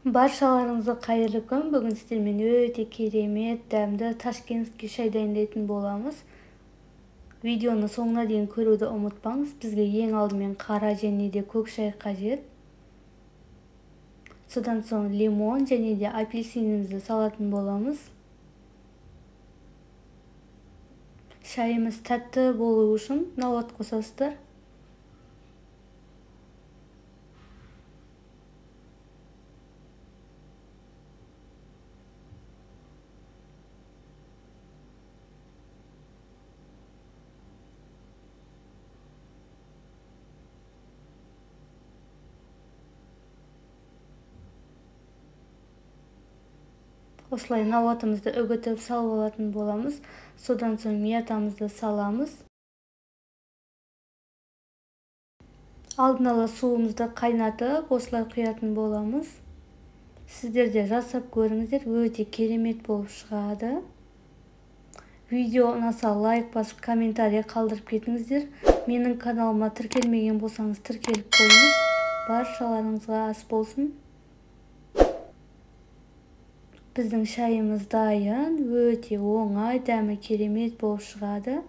Баршаларыңызға қайырлы күн. Бүгін сіздермен өте керемет дәмді ташкентский шай дайындайтын боламыз. Видеоны соңына дейін көруді ұмытпаңыз. Бізге ең алдымен қара және де көк шай қажет. Содан соң лимон және де апельсинімізді салатын боламыз. Шайымыз тәтті болу үшін науат қосасыздар. Осылай науатымызды үгітіп салып алатын боламыз. Содан соң миятамызды саламыз. Алдын ала суымызды қайнатып, осылай құятын боламыз. Сіздер де жасап көріңіздер, өте керемет болып шығады. Видео ұнаса лайк басып, комментарий қалдырып кетіңіздер. Менің каналыма тіркелмеген болсаңыз тіркеліп қойыңыз. Баршаларыңызға ас болсын. Біздің шайымыз дайын, өте оңай, дәмі керемет болып шығады.